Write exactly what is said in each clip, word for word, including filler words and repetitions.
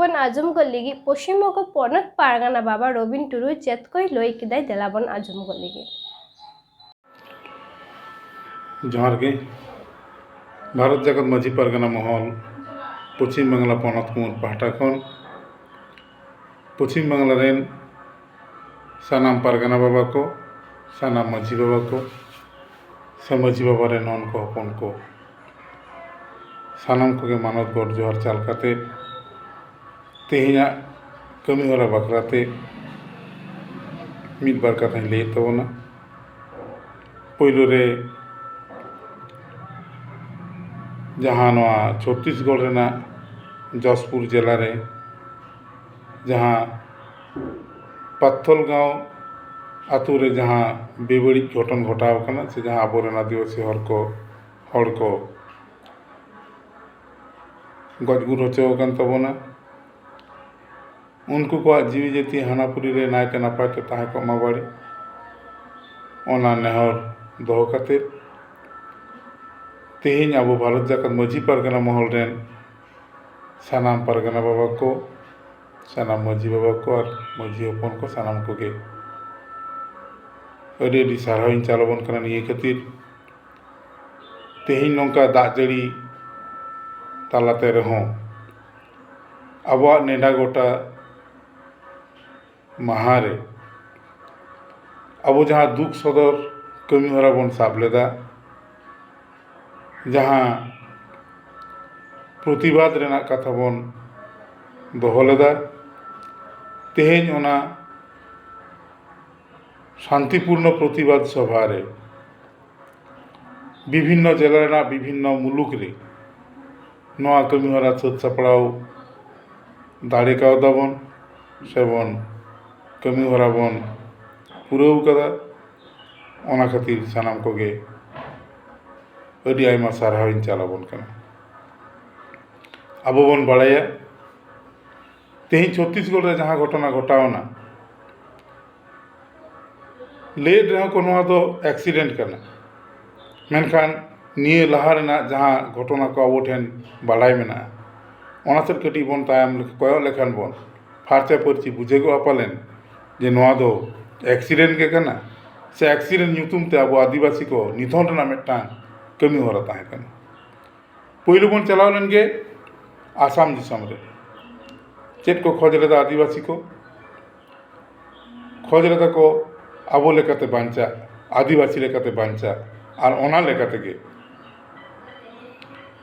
ᱵᱚᱱ ᱟᱸᱡᱚᱢ ᱜᱚᱫ ᱞᱟᱹᱜᱤᱫ ᱯᱚᱥᱪᱤᱢ ᱵᱚᱝᱜᱚ ᱯᱚᱱᱚᱛ ᱯᱟᱨᱜᱟᱱᱟ ᱵᱟᱵᱟ ᱨᱚᱵᱤᱱ ᱴᱩᱰᱩ ᱪᱮᱫ ᱠᱚᱭ ᱞᱟᱹᱭ ᱠᱮᱫᱟᱭ, ᱫᱮᱞᱟ ᱵᱚᱱ ᱟᱸᱡᱚᱢ ᱜᱚᱫ ᱞᱟᱹᱜᱤᱫ᱾ ᱡᱚᱦᱟᱨ ᱜᱮ᱾ ᱵᱷᱟᱨᱚᱛ ᱡᱟᱠᱟᱛ ᱢᱟᱹᱡᱷᱤ ᱯᱟᱨᱜᱟᱱᱟ ᱢᱚᱦᱚᱞ, ᱯᱚᱪᱷᱤᱢ ᱵᱟᱝᱞᱟ ᱯᱚᱱᱚᱛ ᱠᱩᱢᱩᱴ ᱯᱟᱦᱴᱟ ᱠᱷᱚᱱ ᱯᱚᱪᱷᱤᱢ ᱵᱟᱝᱞᱟ ᱨᱮᱱ ᱥᱟᱱᱟᱢ ᱯᱟᱨᱜᱟᱱᱟ ᱵᱟᱵᱟ ᱠᱚ, ᱥᱟᱱᱟᱢ ᱢᱟᱹᱡᱷᱤ ᱵᱟᱵᱟ ᱠᱚ, ᱥᱮ ᱢᱟᱹᱡᱷᱤ ᱵᱟᱵᱟ ᱨᱮᱱ ᱦᱚᱱ ᱠᱚ ᱦᱚᱯᱚᱱ ᱠᱚ, ᱥᱟᱱᱟᱢ ᱠᱚᱜᱮ ᱢᱟᱱᱚᱛ ᱜᱚᱰ ᱡᱚᱦᱟᱨ ᱪᱟᱞ ᱠᱟᱛᱮ ᱛᱮᱦᱮᱧᱟᱜ ᱠᱟᱹᱢᱤ ᱦᱚᱨᱟ ᱵᱟᱠᱷᱨᱟ ᱛᱮ ᱢᱤᱫ ᱵᱟᱨ ᱠᱟᱛᱷᱟᱧ ᱞᱟᱹᱭᱮᱫ ᱛᱟᱵᱚᱱᱟ᱾ ᱯᱳᱭᱞᱳ ᱨᱮ ᱡᱟᱦᱟᱸ ᱱᱚᱣᱟ ᱪᱷᱚᱛᱛᱤᱥᱜᱚᱲ ᱨᱮᱱᱟᱜ ᱡᱟᱡᱽᱯᱩᱨ ᱡᱮᱞᱟ ᱨᱮ ᱡᱟᱦᱟᱸ ᱯᱟᱛᱷᱚᱞ ᱜᱟᱶ ᱟᱛᱳ ᱨᱮ ᱡᱟᱦᱟᱸ ᱵᱮᱵᱟᱹᱲᱤᱡ ᱜᱷᱚᱴᱚᱱ ᱜᱷᱚᱴᱟᱣ ᱟᱠᱟᱱᱟ, ᱥᱮ ᱡᱟᱦᱟᱸ ᱟᱵᱚᱨᱮᱱ ᱟᱹᱫᱤᱵᱟᱹᱥᱤ ᱦᱚᱲ ᱠᱚ ᱦᱚᱲ ᱠᱚ ᱜᱚᱡ ᱜᱩᱨ ᱦᱚᱪᱚ ᱟᱠᱟᱱ ᱛᱟᱵᱚᱱᱟ, ᱩᱱᱠᱩ ᱠᱚᱣᱟᱜ ᱡᱤᱣᱤ ᱡᱟᱹᱛᱤ ᱦᱟᱱᱟᱯᱩᱨᱤ ᱨᱮ ᱱᱟᱭᱛᱮ ᱱᱟᱯᱟᱭ ᱛᱮ ᱛᱟᱦᱮᱸ ᱠᱚᱜ ᱢᱟ ᱵᱟᱲᱮ, ᱚᱱᱟ ᱱᱮᱦᱚᱨ ᱫᱚᱦᱚ ᱠᱟᱛᱮ ᱛᱮᱦᱮᱧ ᱟᱵᱚ ᱵᱷᱟᱨᱚᱛ ᱡᱟᱠᱟᱛ ᱢᱟᱹᱡᱷᱤ ᱯᱟᱨᱜᱟᱱᱟ ᱢᱚᱦᱚᱞ ᱨᱮᱱ ᱥᱟᱱᱟᱢ ᱯᱟᱨᱜᱟᱱᱟ ᱵᱟᱵᱟ ᱠᱚ, ᱥᱟᱱᱟᱢ ᱢᱟᱹᱡᱷᱤ ᱵᱟᱵᱟ ᱠᱚ ᱟᱨ ᱢᱟᱹᱡᱷᱤ ᱦᱚᱯᱚᱱ ᱠᱚ, ᱥᱟᱱᱟᱢ ᱠᱚᱜᱮ ᱟᱹᱰᱤ ᱟᱹᱰᱤ ᱥᱟᱨᱦᱟᱣ ᱤᱧ ᱪᱟᱞ ᱟᱵᱚᱱ ᱠᱟᱱᱟ ᱱᱤᱭᱟᱹ ᱠᱷᱟᱹᱛᱤᱨ᱾ ᱛᱮᱦᱮᱧ ᱱᱚᱝᱠᱟ ᱫᱟᱜ ᱡᱟᱹᱲᱤ ᱛᱟᱞᱟᱛᱮ ᱨᱮᱦᱚᱸ ᱟᱵᱚᱣᱟᱜ ᱱᱮᱰᱟ ᱜᱚᱴᱟ ᱢᱟᱦᱟ ᱨᱮ ᱟᱵᱚ ᱡᱟᱦᱟᱸ ᱫᱩᱠ ᱥᱚᱫᱚᱨ ᱠᱟᱹᱢᱤ ᱦᱚᱨᱟ ᱵᱚᱱ ᱥᱟᱵ ᱞᱮᱫᱟ, ᱡᱟᱦᱟᱸ ᱯᱨᱚᱛᱤᱵᱟᱫ ᱨᱮᱱᱟᱜ ᱠᱟᱛᱷᱟ ᱵᱚᱱ ᱫᱚᱦᱚ ᱞᱮᱫᱟ, ᱛᱮᱦᱮᱧ ᱚᱱᱟ ᱥᱟᱱᱛᱤᱯᱩᱨᱱᱚ ᱯᱨᱚᱛᱤᱵᱟᱫ ᱥᱚᱵᱷᱟ ᱨᱮ ᱵᱤᱵᱷᱤᱱᱱᱚ ᱡᱮᱞᱟ ᱨᱮᱱᱟᱜ ᱵᱤᱵᱷᱤᱱᱱᱚ ᱢᱩᱞᱩᱠ ᱨᱮ ᱱᱚᱣᱟ ᱠᱟᱹᱢᱤ ᱦᱚᱨᱟ ᱥᱟᱹᱛ ᱥᱟᱯᱲᱟᱣ ᱫᱟᱲᱮ ᱠᱟᱣᱫᱟᱵᱚᱱ ᱥᱮᱵᱚᱱ ᱠᱟᱹᱢᱤ ᱦᱚᱨᱟ ᱵᱚᱱ ᱯᱩᱨᱟᱹᱣ ᱠᱟᱫᱟ᱾ ᱚᱱᱟ ᱠᱷᱟᱹᱛᱤᱨ ᱥᱟᱱᱟᱢ ᱠᱚᱜᱮ ᱟᱹᱰᱤ ᱟᱭᱢᱟ ᱥᱟᱨᱦᱟᱣ ᱤᱧ ᱪᱟᱞ ᱟᱵᱚᱱ ᱠᱟᱱᱟ᱾ ᱟᱵᱚ ᱵᱚᱱ ᱵᱟᱲᱟᱭᱟ, ᱛᱮᱦᱮᱧ ᱪᱷᱚᱛᱛᱤᱥᱜᱚᱲ ᱨᱮ ᱡᱟᱦᱟᱸ ᱜᱷᱚᱴᱚᱱᱟ ᱜᱷᱚᱴᱟᱣᱱᱟ, ᱞᱟᱹᱭᱮᱫ ᱨᱮᱦᱚᱸ ᱠᱚ ᱱᱚᱣᱟ ᱫᱚ ᱮᱠᱥᱤᱰᱮᱱᱴ ᱠᱟᱱᱟ, ᱢᱮᱱᱠᱷᱟᱱ ᱱᱤᱭᱟᱹ ᱞᱟᱦᱟ ᱨᱮᱱᱟᱜ ᱡᱟᱦᱟᱸ ᱜᱷᱚᱴᱚᱱᱟ ᱠᱚ ᱟᱵᱚ ᱴᱷᱮᱱ ᱵᱟᱲᱟᱭ ᱢᱮᱱᱟᱜᱼᱟ, ᱚᱱᱟ ᱥᱮᱫ ᱠᱟᱹᱴᱤᱡ ᱵᱚᱱ ᱛᱟᱭᱚᱢ ᱞᱮᱠ- ᱠᱚᱭᱚᱜ ᱞᱮᱠᱷᱟᱱ ᱵᱚᱱ ᱯᱷᱟᱨᱪᱟ ᱯᱷᱟᱹᱨᱪᱤ ᱵᱩᱡᱷᱟᱹᱜᱚᱜᱼᱟ ᱯᱟᱞᱮᱱ ᱡᱮ ᱱᱚᱣᱟ ᱫᱚ ᱮᱠᱥᱤᱰᱮᱱᱴ ᱜᱮ ᱠᱟᱱᱟ, ᱥᱮ ᱮᱠᱥᱤᱰᱮᱱᱴ ᱧᱩᱛᱩᱢ ᱛᱮ ᱟᱵᱚ ᱟᱹᱫᱤᱵᱟᱹᱥᱤ ᱠᱚ ᱱᱤᱫᱷᱚᱱ ᱨᱮᱱᱟᱜ ᱢᱤᱫᱴᱟᱝ ᱠᱟᱹᱢᱤ ᱦᱚᱨᱟ ᱛᱟᱦᱮᱸ ᱠᱟᱱᱟ᱾ ᱯᱳᱭᱞᱳ ᱵᱚᱱ ᱪᱟᱞᱟᱣ ᱞᱮᱱ ᱜᱮ ᱟᱥᱟᱢ ᱫᱤᱥᱚᱢ ᱨᱮ᱾ ᱪᱮᱫ ᱠᱚ ᱠᱷᱚᱡᱽ ᱞᱮᱫᱟ ᱟᱹᱫᱤᱵᱟᱹᱥᱤ ᱠᱚ? ᱠᱷᱚᱡᱽ ᱞᱮᱫᱟ ᱠᱚ ᱟᱵᱚ ᱞᱮᱠᱟᱛᱮ ᱵᱟᱧᱪᱟᱜ, ᱟᱹᱫᱤᱵᱟᱹᱥᱤ ᱞᱮᱠᱟᱛᱮ ᱵᱟᱧᱪᱟᱜ, ᱟᱨ ᱚᱱᱟ ᱞᱮᱠᱟ ᱛᱮᱜᱮ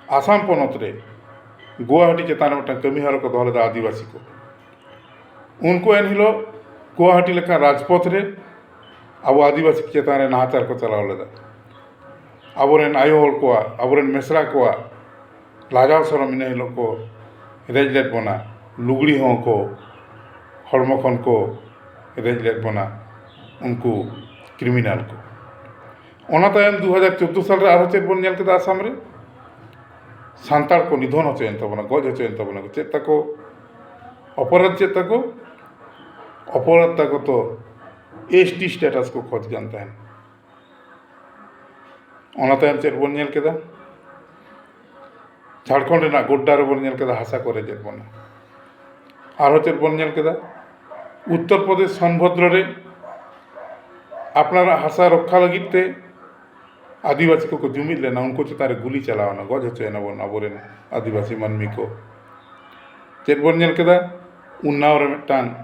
ᱟᱥᱟᱢ ᱯᱚᱱᱚᱛ ᱨᱮ ᱜᱩᱣᱟᱦᱟᱴᱤ ᱪᱮᱛᱟᱱ ᱨᱮ ᱢᱤᱫᱴᱟᱝ ᱠᱟᱹᱢᱤ ᱦᱚᱨᱟ ᱠᱚ ᱫᱚᱦᱚ ᱞᱮᱫᱟ ᱟᱹᱫᱤᱵᱟᱹᱥᱤ ᱠᱚ᱾ ᱩᱱᱠᱩ ᱮᱱᱦᱤᱞᱳᱜ ᱜᱩᱣᱟᱦᱟᱴᱤ ᱞᱮᱠᱟᱱ ᱨᱟᱡᱽᱯᱚᱛᱷ ᱨᱮ ᱟᱵᱚ ᱟᱹᱫᱤᱵᱟᱹᱥᱤ ᱪᱮᱛᱟᱱ ᱨᱮ ᱱᱟᱦᱟᱪᱟᱨ ᱠᱚ ᱪᱟᱞᱟᱣ ᱞᱮᱫᱟ᱾ ᱟᱵᱚᱨᱮᱱ ᱟᱭᱳ ᱦᱚᱲ ᱠᱚᱣᱟᱜ, ᱟᱵᱚᱨᱮᱱ ᱢᱤᱥᱨᱟ ᱠᱚᱣᱟᱜ ᱞᱟᱡᱟᱣ ᱥᱚᱨᱚᱢ ᱤᱱᱟᱹ ᱦᱤᱞᱳᱜ ᱠᱚ ᱨᱮᱡ ᱞᱮᱫ ᱵᱚᱱᱟ᱾ ᱞᱩᱜᱽᱲᱤ ᱦᱚᱸ ᱠᱚ ᱦᱚᱲᱢᱚ ᱠᱷᱚᱱ ᱠᱚ ᱨᱮᱡ ᱞᱮᱫ ᱵᱚᱱᱟ ᱩᱱᱠᱩ ᱠᱨᱤᱢᱤᱱᱟᱞ ᱠᱚ᱾ ᱚᱱᱟ ᱛᱟᱭᱚᱢ ᱫᱩ ᱦᱟᱡᱟᱨ ᱪᱳᱫᱽᱫᱳ ᱥᱟᱞ ᱨᱮ ᱟᱨᱦᱚᱸ ᱪᱮᱫ ᱵᱚᱱ ᱧᱮᱞ ᱠᱮᱫᱟ ᱟᱥᱟᱢ ᱨᱮ? ᱥᱟᱱᱛᱟᱲ ᱠᱚ ᱱᱤᱫᱷᱚᱱ ᱦᱚᱪᱚᱭᱮᱱ ᱛᱟᱵᱚᱱᱟ, ᱜᱚᱡ ᱦᱚᱪᱚᱭᱮᱱ ᱛᱟᱵᱚᱱᱟ ᱠᱚ᱾ ᱪᱮᱫ ᱛᱟᱠᱚ ᱚᱯᱚᱨᱟᱫᱷ? ᱪᱮᱫ ᱛᱟᱠᱚ ᱚᱯᱚᱨᱟᱫᱷ? ᱛᱟᱠᱚ ᱛᱚ ᱮᱥ ᱴᱤ ᱥᱴᱮᱴᱟᱥ ᱠᱚ ᱠᱷᱚᱡᱽ ᱠᱟᱱ ᱛᱟᱦᱮᱸᱱ᱾ ᱚᱱᱟ ᱛᱟᱭᱚᱢ ᱪᱮᱫ ᱵᱚᱱ ᱧᱮᱞ ᱠᱮᱫᱟ? ᱡᱷᱟᱲᱠᱷᱚᱸᱰ ᱨᱮᱱᱟᱜ ᱜᱳᱰᱰᱟ ᱨᱮᱵᱚᱱ ᱧᱮᱞ ᱠᱮᱫᱟ ᱦᱟᱥᱟ ᱠᱚ ᱨᱮᱡᱮᱫ ᱵᱚᱱᱟ᱾ ᱟᱨᱦᱚᱸ ᱪᱮᱫ ᱵᱚᱱ ᱧᱮᱞ ᱠᱮᱫᱟ? ᱩᱛᱛᱚᱨ ᱯᱨᱚᱫᱮᱥ ᱥᱳᱱᱵᱷᱚᱫᱨᱚ ᱨᱮ ᱟᱯᱱᱟᱨᱟᱜ ᱦᱟᱥᱟ ᱨᱚᱠᱠᱷᱟ ᱞᱟᱹᱜᱤᱫ ᱛᱮ ᱟᱹᱫᱤᱵᱟᱹᱥᱤ ᱠᱚᱠᱚ ᱡᱩᱢᱤᱫ ᱞᱮᱱᱟ, ᱩᱱᱠᱩ ᱪᱮᱛᱟᱱ ᱨᱮ ᱜᱩᱞᱤ ᱪᱟᱞᱟᱣ ᱮᱱᱟ, ᱜᱚᱡ ᱦᱚᱪᱚᱭᱮᱱᱟ ᱵᱚᱱ ᱟᱵᱚᱨᱮᱱ ᱟᱹᱫᱤᱵᱟᱹᱥᱤ ᱢᱟᱹᱱᱢᱤ ᱠᱚ᱾ ᱪᱮᱫ ᱵᱚᱱ ᱧᱮᱞ ᱠᱮᱫᱟ? ᱩᱱᱱᱟᱣ ᱨᱮ ᱢᱤᱫᱴᱟᱝ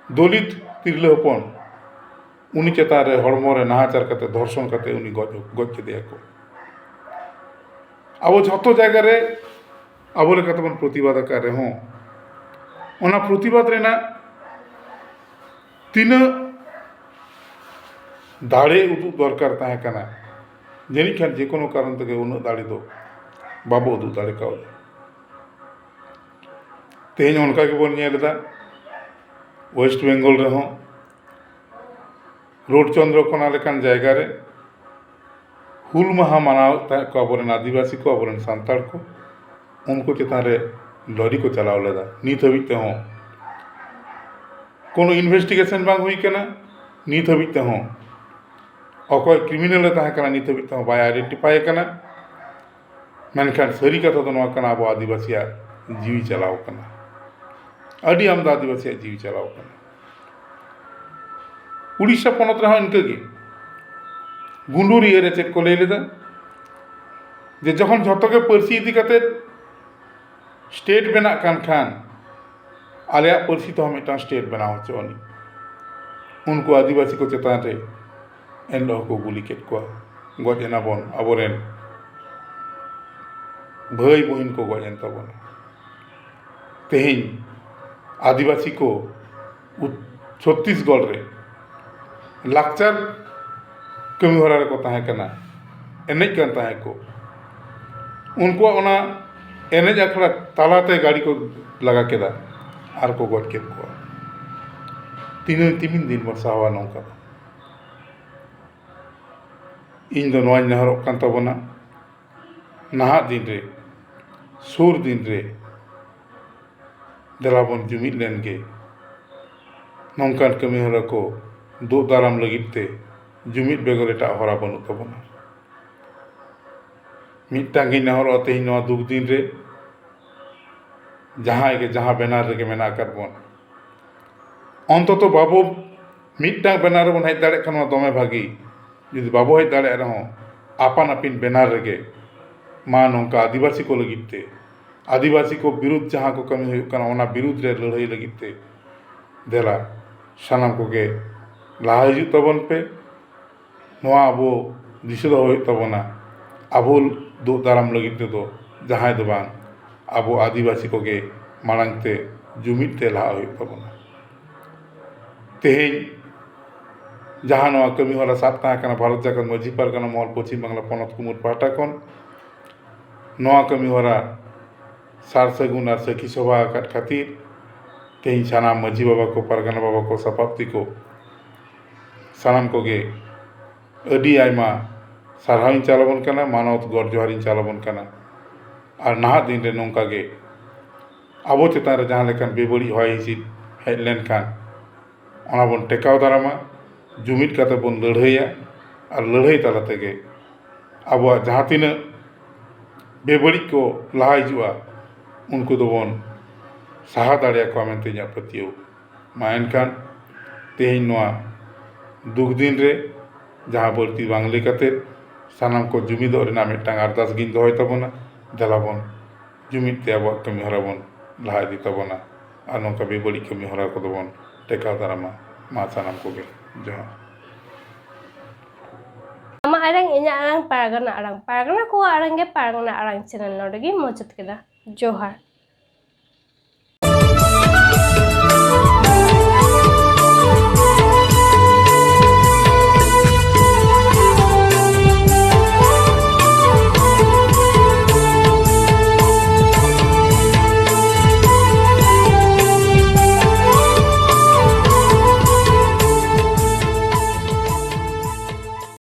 ᱫᱚᱞᱤᱛ ᱛᱤᱨᱞᱟᱹ ᱦᱚᱯᱚᱱ, ᱩᱱᱤ ᱪᱮᱛᱟᱱ ᱨᱮ ᱦᱚᱲᱢᱚ ᱨᱮ ᱱᱟᱦᱟᱪᱟᱨ ᱠᱟᱛᱮ, ᱫᱷᱚᱨᱥᱚᱱ ᱠᱟᱛᱮ ᱩᱱᱤ ᱜᱚᱡ, ᱜᱚᱡ ᱠᱮᱫᱮᱭᱟ ᱠᱚ᱾ ᱟᱵᱚ ᱡᱷᱚᱛᱚ ᱡᱟᱭᱜᱟ ᱨᱮ ᱟᱵᱚ ᱞᱮᱠᱟ ᱛᱮᱵᱚᱱ ᱯᱨᱚᱛᱤᱵᱟᱫ ᱟᱠᱟᱫ ᱨᱮᱦᱚᱸ, ᱚᱱᱟ ᱯᱨᱚᱛᱤᱵᱟᱫ ᱨᱮᱱᱟᱜ ᱛᱤᱱᱟᱹᱜ ᱫᱟᱲᱮ ᱩᱫᱩᱜ ᱫᱚᱨᱠᱟᱨ ᱛᱟᱦᱮᱸ ᱠᱟᱱᱟ, ᱡᱟᱹᱱᱤᱡ ᱠᱷᱟᱱ ᱡᱮ ᱠᱳᱱᱳ ᱠᱟᱨᱚᱱ ᱛᱮᱜᱮ ᱩᱱᱟᱹᱜ ᱫᱟᱲᱮ ᱫᱚ ᱵᱟᱵᱚ ᱩᱫᱩᱜ ᱫᱟᱲᱮ ᱠᱟᱣᱫᱟ᱾ ᱛᱮᱦᱮᱧ ᱚᱱᱠᱟ ᱜᱮᱵᱚᱱ ᱧᱮᱞ ᱮᱫᱟ, ᱳᱭᱮᱥᱴ ᱵᱮᱝᱜᱚᱞ ᱨᱮᱦᱚᱸ ᱨᱳᱰ ᱪᱚᱱᱫᱨᱚᱠᱳᱱᱟ ᱞᱮᱠᱟᱱ ᱡᱟᱭᱜᱟ ᱨᱮ ᱦᱩᱞ ᱢᱟᱦᱟ ᱢᱟᱱᱟᱣᱮᱫ ᱛᱟᱦᱮᱸᱫ ᱠᱚ ᱟᱵᱚᱨᱮᱱ ᱟᱹᱫᱤᱵᱟᱹᱥᱤ ᱠᱚ, ᱟᱵᱚᱨᱮᱱ ᱥᱟᱱᱛᱟᱲ ᱠᱚ, ᱩᱱᱠᱩ ᱪᱮᱛᱟᱱ ᱨᱮ ᱞᱚᱨᱤ ᱠᱚ ᱪᱟᱞᱟᱣ ᱞᱮᱫᱟ᱾ ᱱᱤᱛ ᱦᱟᱹᱵᱤᱡ ᱛᱮᱦᱚᱸ ᱠᱳᱱᱳ ᱤᱱᱵᱷᱮᱥᱴᱤᱜᱮᱥᱚᱱ ᱵᱟᱝ ᱦᱩᱭ ᱠᱟᱱᱟ᱾ ᱱᱤᱛ ᱦᱟᱹᱵᱤᱡ ᱛᱮᱦᱚᱸ ᱚᱠᱚᱭ ᱠᱨᱤᱢᱤᱱᱟᱞ ᱮ ᱛᱟᱦᱮᱸ ᱠᱟᱱᱟ, ᱱᱤᱛ ᱦᱟᱹᱵᱤᱡ ᱛᱮᱦᱚᱸ ᱵᱟᱭ ᱟᱭᱰᱮᱱᱴᱤᱯᱷᱟᱭ ᱠᱟᱱᱟ᱾ ᱢᱮᱱᱠᱷᱟᱱ ᱥᱟᱹᱨᱤ ᱠᱟᱛᱷᱟ ᱫᱚ ᱱᱚᱣᱟ ᱠᱟᱱᱟ, ᱟᱵᱚ ᱟᱹᱫᱤᱵᱟᱹᱥᱤᱭᱟᱜ ᱡᱤᱣᱤ ᱪᱟᱞᱟᱣ ᱠᱟᱱᱟ᱾ ᱟᱹᱰᱤ ᱟᱢᱫᱟ ᱟᱹᱫᱤᱵᱟᱹᱥᱤᱭᱟᱜ ᱡᱤᱣᱤ ᱪᱟᱞᱟᱣ ᱠᱟᱱᱟ᱾ ᱩᱲᱤᱥᱥᱟ ᱯᱚᱱᱚᱛ ᱨᱮᱦᱚᱸ ᱤᱱᱠᱟᱹᱜᱮ ᱜᱩᱸᱰᱩᱨᱤᱭᱟᱹ ᱨᱮ ᱪᱮᱫ ᱠᱚ ᱞᱟᱹᱭ ᱞᱮᱫᱟ, ᱡᱮ ᱡᱚᱠᱷᱚᱱ ᱡᱷᱚᱛᱚ ᱜᱮ ᱯᱟᱹᱨᱥᱤ ᱤᱫᱤ ᱠᱟᱛᱮ ᱥᱴᱮᱴ ᱵᱮᱱᱟᱜ ᱠᱟᱱ ᱠᱷᱟᱱ, ᱟᱞᱮᱭᱟᱜ ᱯᱟᱹᱨᱥᱤ ᱛᱮᱦᱚᱸ ᱢᱤᱫᱴᱟᱝ ᱥᱴᱮᱴ ᱵᱮᱱᱟᱣ ᱦᱚᱪᱚ ᱟᱹᱱᱤᱡ᱾ ᱩᱱᱠᱩ ᱟᱹᱫᱤᱵᱟᱹᱥᱤ ᱠᱚ ᱪᱮᱛᱟᱱ ᱨᱮ ᱮᱱᱦᱤᱞᱳᱜ ᱦᱚᱸᱠᱚ ᱜᱩᱞᱤ ᱠᱮᱫ ᱠᱚᱣᱟ, ᱜᱚᱡ ᱮᱱᱟ ᱵᱚᱱ, ᱟᱵᱚᱨᱮᱱ ᱵᱷᱟᱹᱭ ᱵᱩᱦᱤᱱ ᱠᱚ ᱜᱚᱡ ᱮᱱ ᱛᱟᱵᱚᱱᱟ᱾ ᱛᱮᱦᱮᱧ ᱟᱹᱫᱤᱵᱟᱹᱥᱤ ᱠᱚ ᱩᱛ-, ᱪᱷᱚᱛᱛᱤᱥᱜᱚᱲ ᱨᱮ ᱞᱟᱠᱪᱟᱨ ᱠᱟᱹᱢᱤ ᱦᱚᱨᱟ ᱨᱮᱠᱚ ᱛᱟᱦᱮᱸ ᱠᱟᱱᱟ, ᱮᱱᱮᱡ ᱠᱟᱱ ᱛᱟᱦᱮᱸ ᱠᱚ᱾ ᱩᱱᱠᱩᱣᱟᱜ ᱚᱱᱟ ᱮᱱᱮᱡ ᱟᱠᱷᱲᱟ ᱛᱟᱞᱟᱛᱮ ᱜᱟᱹᱰᱤ ᱠᱚ ᱞᱟᱜᱟ ᱠᱮᱫᱟ ᱟᱨ ᱠᱚ ᱜᱚᱡ ᱠᱮᱫ ᱠᱚᱣᱟ᱾ ᱛᱤᱱᱟᱹᱜ ᱛᱤᱢᱤᱱ ᱫᱤᱱ ᱵᱚᱱ ᱥᱟᱦᱟᱣᱟ ᱱᱚᱝᱠᱟ ᱫᱚ? ᱤᱧ ᱫᱚ ᱱᱚᱣᱟᱧ ᱱᱮᱦᱚᱨᱚᱜ ᱠᱟᱱ ᱛᱟᱵᱚᱱᱟ, ᱱᱟᱦᱟᱜ ᱫᱤᱱ ᱨᱮ, ᱥᱩᱨ ᱫᱤᱱ ᱨᱮ ᱫᱮᱞᱟ ᱵᱚᱱ ᱡᱩᱢᱤᱫ ᱞᱮᱱ ᱜᱮ᱾ ᱱᱚᱝᱠᱟᱱ ᱠᱟᱹᱢᱤ ᱦᱚᱨᱟ ᱠᱚ ᱫᱩᱜ ᱫᱟᱨᱟᱢ ᱞᱟᱹᱜᱤᱫ ᱛᱮ ᱡᱩᱢᱤᱫ ᱵᱮᱜᱚᱨ ᱮᱴᱟᱜ ᱦᱚᱨᱟ ᱵᱟᱹᱱᱩᱜ ᱛᱟᱵᱚᱱᱟ᱾ ᱢᱤᱫᱴᱟᱝ ᱜᱤᱧ ᱱᱮᱦᱚᱨᱚᱜᱼᱟ, ᱛᱮᱦᱮᱧ ᱱᱚᱣᱟ ᱫᱩᱠ ᱫᱤᱱ ᱨᱮ ᱡᱟᱦᱟᱸᱭ ᱜᱮ ᱡᱟᱦᱟᱸ ᱵᱮᱱᱟᱨ ᱨᱮᱜᱮ ᱢᱮᱱᱟᱜ ᱟᱠᱟᱫ ᱵᱚᱱ, ᱚᱱᱛᱚᱛᱚ ᱵᱟᱵᱚ ᱢᱤᱫᱴᱟᱝ ᱵᱮᱱᱟᱨ ᱨᱮᱵᱚᱱ ᱦᱮᱡ ᱫᱟᱲᱮᱭᱟᱜ ᱠᱷᱟᱱ ᱢᱟ ᱫᱚᱢᱮ ᱵᱷᱟᱹᱜᱤ᱾ ᱡᱩᱫᱤ ᱵᱟᱵᱚ ᱦᱮᱡ ᱫᱟᱲᱮᱭᱟᱜ ᱨᱮᱦᱚᱸ, ᱟᱯᱟᱱ ᱟᱹᱯᱤᱱ ᱵᱮᱱᱟᱨ ᱨᱮᱜᱮ ᱢᱟ ᱱᱚᱝᱠᱟ ᱟᱹᱫᱤᱵᱟᱹᱥᱤ ᱠᱚ ᱞᱟᱹᱜᱤᱫ ᱛᱮ, ᱟᱹᱫᱤᱵᱟᱹᱥᱤ ᱠᱚ ᱵᱤᱨᱩᱫᱷ ᱡᱟᱦᱟᱸ ᱠᱚ ᱠᱟᱹᱢᱤ ᱦᱩᱭᱩᱜ ᱠᱟᱱᱟ, ᱚᱱᱟ ᱵᱤᱨᱩᱫᱷ ᱨᱮ ᱞᱟᱹᱲᱦᱟᱹᱭ ᱞᱟᱹᱜᱤᱫ ᱛᱮ ᱫᱮᱞᱟ ᱥᱟᱱᱟᱢ ᱠᱚᱜᱮ ᱞᱟᱦᱟ ᱦᱤᱡᱩᱜ ᱛᱟᱵᱚᱱ ᱯᱮ᱾ ᱱᱚᱣᱟ ᱟᱵᱚ ᱫᱤᱥᱟᱹ ᱫᱚᱦᱚ ᱦᱩᱭᱩᱜ ᱛᱟᱵᱚᱱᱟ᱾ ᱟᱵᱚ ᱫᱩᱜ ᱫᱟᱨᱟᱢ ᱞᱟᱹᱜᱤᱫ ᱛᱮᱫᱚ ᱡᱟᱦᱟᱸᱭ ᱫᱚ ᱵᱟᱝ, ᱟᱵᱚ ᱟᱹᱫᱤᱵᱟᱹᱥᱤ ᱠᱚᱜᱮ ᱢᱟᱲᱟᱝ ᱛᱮ ᱡᱩᱢᱤᱫ ᱛᱮ ᱞᱟᱦᱟᱜ ᱦᱩᱭᱩᱜ ᱛᱟᱵᱚᱱᱟ᱾ ᱛᱮᱦᱮᱧ ᱡᱟᱦᱟᱸ ᱱᱚᱣᱟ ᱠᱟᱹᱢᱤ ᱦᱚᱨᱟ ᱥᱟᱵ ᱛᱟᱦᱮᱸ ᱠᱟᱱᱟ ᱵᱷᱟᱨᱚᱛ ᱡᱟᱠᱟᱛ ᱢᱟᱹᱡᱷᱤ ᱯᱟᱨᱜᱟᱱᱟ ᱢᱚᱦᱚᱞ ᱯᱚᱪᱷᱤᱢ ᱵᱟᱝᱞᱟ ᱯᱚᱱᱚᱛ ᱠᱩᱢᱩᱴ ᱯᱟᱦᱴᱟ ᱠᱷᱚᱱ, ᱱᱚᱣᱟ ᱠᱟᱹᱢᱤ ᱦᱚᱨᱟ ᱥᱟᱨ ᱥᱟᱹᱜᱩᱱ ᱟᱨ ᱥᱟᱹᱠᱷᱤ ᱥᱚᱵᱷᱟ ᱟᱠᱟᱫ ᱠᱷᱟᱹᱛᱤᱨ ᱛᱮᱦᱮᱧ ᱥᱟᱱᱟᱢ ᱢᱟᱹᱡᱷᱤ ᱵᱟᱵᱟ ᱠᱚ, ᱯᱟᱨᱜᱟᱱᱟ ᱵᱟᱵᱟ ᱠᱚ, ᱥᱟᱯᱟᱵ ᱛᱮᱠᱚ, ᱥᱟᱱᱟᱢ ᱠᱚᱜᱮ ᱟᱹᱰᱤ ᱟᱭᱢᱟ ᱥᱟᱨᱦᱟᱣᱤᱧ ᱪᱟᱞ ᱟᱵᱚᱱ ᱠᱟᱱᱟ, ᱢᱟᱱᱚᱛ ᱜᱚᱰ ᱡᱚᱦᱟᱨᱤᱧ ᱪᱟᱞ ᱟᱵᱚᱱ ᱠᱟᱱᱟ᱾ ᱟᱨ ᱱᱟᱦᱟᱜ ᱫᱤᱱ ᱨᱮ ᱱᱚᱝᱠᱟ ᱜᱮ ᱟᱵᱚ ᱪᱮᱛᱟᱱ ᱨᱮ ᱡᱟᱦᱟᱸ ᱞᱮᱠᱟᱱ ᱵᱮᱵᱟᱹᱲᱤᱡ ᱦᱚᱭ ᱦᱤᱸᱥᱤᱫ ᱦᱮᱡ ᱞᱮᱱᱠᱷᱟᱱ, ᱚᱱᱟ ᱵᱚᱱ ᱴᱮᱠᱟᱣ ᱫᱟᱨᱟᱢᱟ, ᱡᱩᱢᱤᱫ ᱠᱟᱛᱮ ᱵᱚᱱ ᱞᱟᱹᱲᱦᱟᱹᱭᱟ᱾ ᱟᱨ ᱞᱟᱹᱲᱦᱟᱹᱭ ᱛᱟᱞᱟ ᱛᱮᱜᱮ ᱟᱵᱚᱣᱟᱜ ᱡᱟᱦᱟᱸ ᱛᱤᱱᱟᱹᱜ ᱵᱮᱵᱟᱹᱲᱤᱡ ᱠᱚ ᱞᱟᱦᱟ ᱦᱤᱡᱩᱜᱼᱟ, ᱩᱱᱠᱩ ᱫᱚᱵᱚᱱ ᱥᱟᱦᱟ ᱫᱟᱲᱮᱭᱟᱠᱚᱣᱟ ᱢᱮᱱᱛᱮ ᱤᱧᱟᱹᱜ ᱯᱟᱹᱛᱭᱟᱹᱣ᱾ ᱢᱟ ᱮᱱᱠᱷᱟᱱ ᱛᱮᱦᱮᱧ ᱱᱚᱣᱟ ᱫᱩᱠ ᱫᱤᱱ ᱨᱮ ᱡᱟᱦᱟᱸ ᱵᱟᱹᱲᱛᱤ ᱵᱟᱝ ᱞᱟᱹᱭ ᱠᱟᱛᱮ ᱥᱟᱱᱟᱢ ᱠᱚ ᱡᱩᱢᱤᱫᱚᱜ ᱨᱮᱱᱟᱜ ᱢᱤᱫᱴᱟᱝ ᱟᱨᱫᱟᱥ ᱜᱤᱧ ᱫᱚᱦᱚᱭ ᱛᱟᱵᱚᱱᱟ᱾ ᱫᱮᱞᱟ ᱵᱚᱱ ᱡᱩᱢᱤᱫ ᱛᱮ ᱟᱵᱚᱣᱟᱜ ᱠᱟᱹᱢᱤ ᱦᱚᱨᱟ ᱵᱚᱱ ᱞᱟᱦᱟ ᱤᱫᱤ ᱛᱟᱵᱚᱱᱟ ᱟᱨ ᱱᱚᱝᱠᱟ ᱵᱮᱵᱟᱹᱲᱤᱡ ᱠᱟᱹᱢᱤ ᱦᱚᱨᱟ ᱠᱚᱫᱚ ᱵᱚᱱ ᱴᱮᱠᱟᱣ ᱫᱟᱨᱟᱢᱟ᱾ ᱢᱟ ᱥᱟᱱᱟᱢ ᱠᱚᱜᱮ ᱡᱚᱦᱟᱨ᱾ ᱟᱢᱟᱜ ᱟᱲᱟᱝ, ᱤᱧᱟᱹᱜ ᱟᱲᱟᱝ, ᱯᱟᱨᱜᱟᱱᱟ ᱟᱲᱟᱝ, ᱯᱟᱨᱜᱟᱱᱟ ᱠᱚᱣᱟᱜ ᱟᱲᱟᱝ ᱜᱮ ᱯᱟᱨᱜᱟᱱᱟ ᱟᱲᱟᱝ ᱪᱮᱱᱮᱞ ᱱᱚᱰᱮ ᱜᱤᱧ ᱢᱩᱪᱟᱹᱫ ᱠᱮᱫᱟ᱾ ᱡᱚᱦᱟᱨ᱾